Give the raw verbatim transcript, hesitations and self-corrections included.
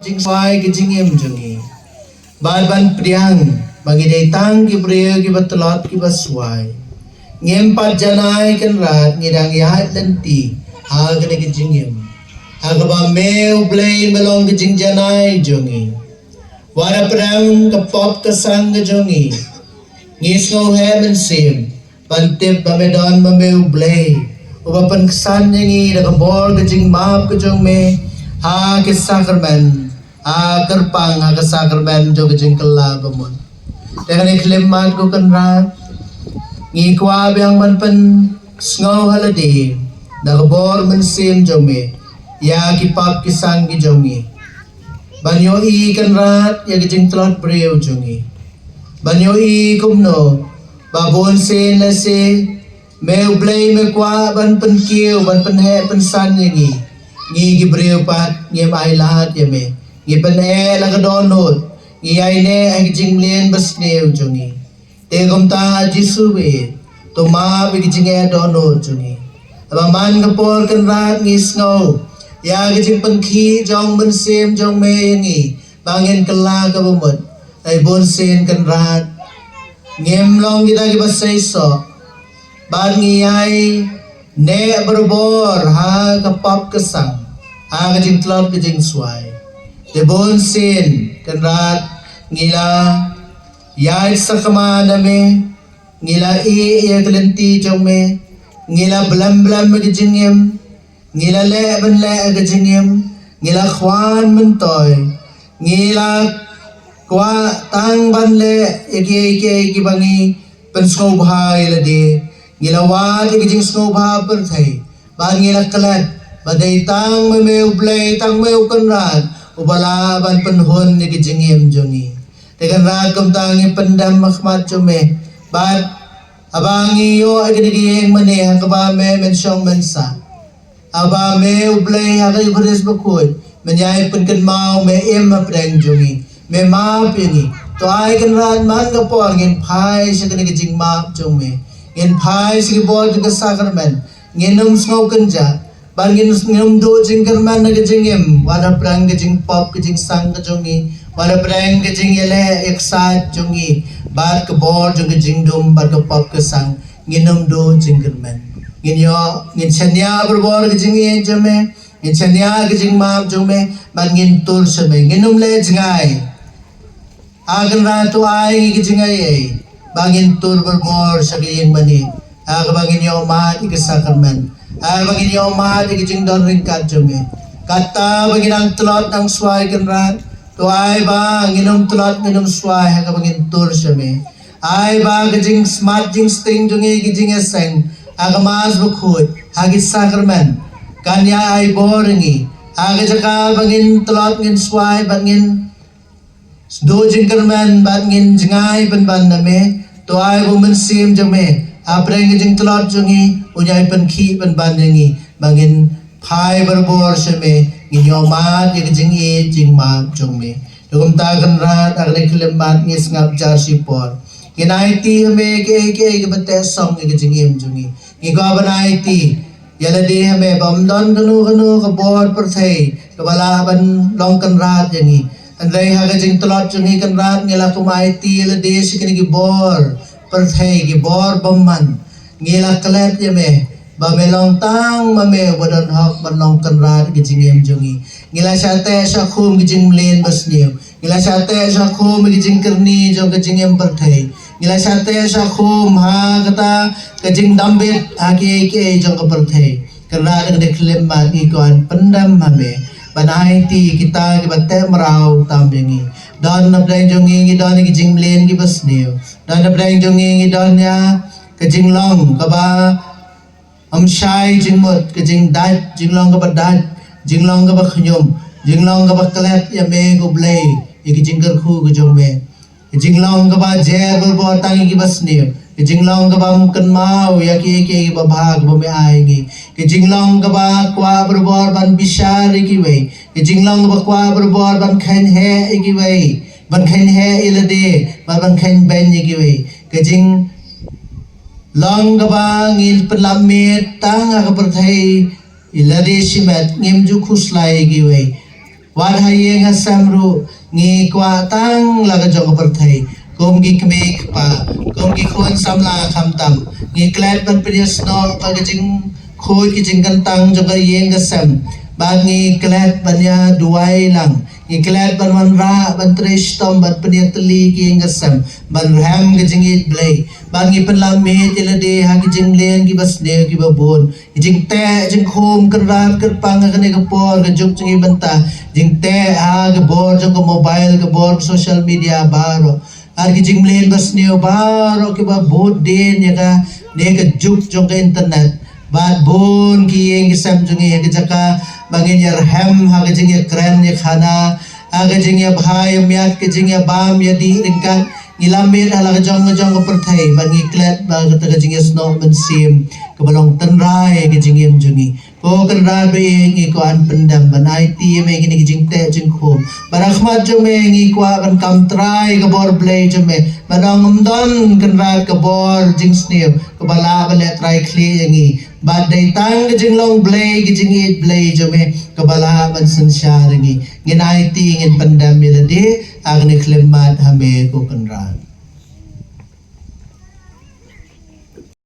jingswai ki jingim jong ngi. Bad ban pdiang ba ngi dei tang ki briew kiba tlot kiba swai. Ngim pat janai Kynrad, ngi dang ïaid lynti ha kane ka jingim ha kaba me U Blei me long ka jingjanai jong ngi. Wat la pdiang ka pop ka sang ka jong ngi, ngi sngew heh mynsiem ban tip ba me don ma me U Blei uba pynksan ïa ngi da ka bor ka jingmap ka jong me ha ki sakramen, ha kyrpang ha ka sakramen jong ka jingkylla ba mut. Te kane khyllipmat ko Kynrad, ngi kwah biang ban pynsngew ha lade da ka bor mynsiem jong me ïa ki pop ki sang ki jong ngi. Ban ïohi Kynrad ïa ka jingtlot briew jong ngi. Ban ïohi kumno ba bun sien lehse me U Blei me kwah ban pynkiew, ban pynheh pynsan ïa ngi. Ngi ki briew pat ngim ai lad ïa me. Ngi pyneh la ka dohnud, ngi ïaineh ha ka jingmlien basniew jong ngi. Te kumta Jisu, to map ïa ka jingeh dohnud jong ngi. Haba man ka por Kynrad ngi sngew ïa ka jingpynkhih jong mynsiem jong me ïa ngi ba ngin kylla kaba mut. Hynrei bun sien Kynrad ngim long kita kiba seisoh. Bad ngi ïaineh barabor ha ka pop ka sang, ha ka jingtlot ka jingswai. Te bun sien Kynrad ngi la ïaid sakma na me, ngi la ïeh ïa ka lynti jong me, ngi la blem blem ïa ka jingim, ngi la leh ban leh ïa ka jingim, ngi la khwan myntoi, ngi la kwah tang ban leh ïa kiei kiei kiba ngi pynsngewbha ïa lade, ngi la wad ïa ka jingsngewbha pyrthei. Bad ngi la klet ba dei tang ma me U Blei, tang me U Kynrad uba lah ban pynhun ïa ka jingim jong ngi. Te Kynrad kumta ngi pyndem ha khmat jong me. Bad haba ngi ïoh ïa kane ka ïing mane ha kaba me men shong men sah, haba me U Blei ha ka Eukharist bakhuid men ïai pynkynmaw, me im hapdeng jong ngi, me map ïa ngi. To ai Kynrad man ka por ngin phai sha kane ka jingmap jong me, ngin phai sha ki bor jong ka sakramen. Ngin ym sngew kynjah, bad ngin ym duh jingkyrmen ha ka jingim, wat hapdeng ka jingpop ka jingsang ka jong ngi, wat hapdeng ka jingïaleh ïaksaid jong ngi bad ka bor jong ka jingdum bad ka pop ka sang. Ngin ym duh jingkyrmen. Ngin ïoh, ngin shaniah barabor ka jingïeit jong me, ngin shaniah ka jingmap jong me, bad ngin tur sha me. Ngin ym leh jngai. A Kynrad, to ai ngi ka jingaiei ba ngin tur barabor sha ka ïing mane, ha kaba ngin ïoh mad ïa ka sakramen, ha kaba ngin ïoh mad ïa ka jingdon ryngkat jong me. Kata ba ngi dang tlot dang swai Kynrad, to ai ba ngin ym tlot ngin ym swai ha kaba ngin tur sha me. Ai ba ka jingsmat jingsting jong ngi, ka jingïaseng ha ka Mass bakhuid, ha ki sakramen, kan ïai ai bor ïa ngi ha ka jaka ba ngin tlot ngin swai bad ngin duh jingkyrmen bad ngin jngai pynban na me. To ai ba u Mynsiem jong me hapdeng ka jingtlot jong ngi un ïai pynkhih pynban ïa ngi ba ngin phai barabor sha me, ngin ïoh mad ïa ka jingïeit jingmap jong me. Te kumta Kynrad, ha kane ka khyllipmat ngi sngap jar shipor. Ngin aiti ha me kiei kiei kiba teh song ïa ka jingim jong ngi. Ngi kwah ban aiti ïa lade ha me ba ym don kano kano ka bor pyrthei kaba lah ban long kynrad ïa ngi. Hynrei ha ka jingtlot jong ngi Kynrad, ngi la kum aiti ïa lade sha kine ki bor pyrthei, ki bor bymman. Ngi la klet ïa me ba me long tang ma me uba don hok ban long kynrad ïa ka jingim jong ngi. Ngi la shah teh shah khum ïa ka jingmlien basniew. Ngi la shah teh shah khum ïa ka jingkyrni jong ka jingim pyrthei. Ngi la shah teh shah khum ha kata ka jingdambit ha kiei kiei jong ka pyrthei. Kynrad, ha kane ka khyllipmat ngi kwah pyndem ha me ban aiti ïa kita kiba teh mraw tam ïa ngi. Don napdeng jong ngi, ngi don ïa ki jingmlien kiba sniew. Don napdeng jong ngi, ngi don ïa ka jinglong kaba ym shai jingmut, ka jingdait, jinglong kaba dait, jinglong kaba khñium, jinglong kaba klet ïa me ko Blei, ïa ki jingkyrkhu ka jong me. Ka jinglong kaba jer barabor tang ïa kiba sniew. Ka jinglong kaba ym kynmaw ïa kiei kiei kiba bha kaba me ai ïa ngi. Ka jinglong kaba kwah barabor ban bishar ïa kiwei. Ka jinglong kaba kwah barabor ban kheiñ heh ïa kiwei, ban kheiñ heh ïa lade, ban, ban kheiñ beiñ ïa kiwei. Ka jing long kaba ngi pynlap miet tang ha ka pyrthei, ïa lade shimet, ngim ju khuslai ïa kiwei. Wat ha ïing ha sem ruh ngi kwah tang la ka jong ka pyrthei. Kum ki kmie ki kpa, kum ki khun samla khamtam, ngi klet ban pynïasnoh ka jingkhuid ka jingkyntang jong ka ïing ka sem. Ba ngi klet ban ïa duwai lang, ngi klet ban wanrah, ban trei shitom, ban pynïatylli ka ïing ka sem, ban rhem ka jingïeit Blei. Ba ngi pynlait ïa lade ha ki jingmlien kiba sniew kiba bun. Ki jingteh jingkhum, kynrad kyrpang ha kane ka por ka juk jong ngi mynta. Jingteh ha ka bor jong ka mobile, ka bor social media baroh. Ar ki jingmlien ba sniew baroh kiba bud dien ïa kane ka juk jong ka internet. Bad bun ki ïing ki sem jong ngi ha ka jaka ba ngin ïa rhem ha ka jingïakren ïakhana, ha ka jingïabha ïamiat, ka jingïabam ïadih ryngkat. Ngi la miet ha la ka jong ka jong ka pyrthei, ba ngi klet ba kata ka jingïasnoh mynsiem kaba long tynrai ka jingim jong ngi. Ko Kynrad ba ïeit, ngi kwah ban pyndem ban aiti ïa me kine ki jingteh jingkhum. Bad ha khmat jong me ngi kwah ban kam trai ka bor Blei jong me. Ba dang ym don Kynrad ka bor jingsniew kaba lah ban leh trai khlieh ïa ngi. Bad dei tang ka jinglong Blei, ka jingïeit Blei jong me kaba lah ban synshar ïa ngi. Ngin aiti, ngin pyndem ïa lade ha kane ka khyllipmat ha me ko Kynrad.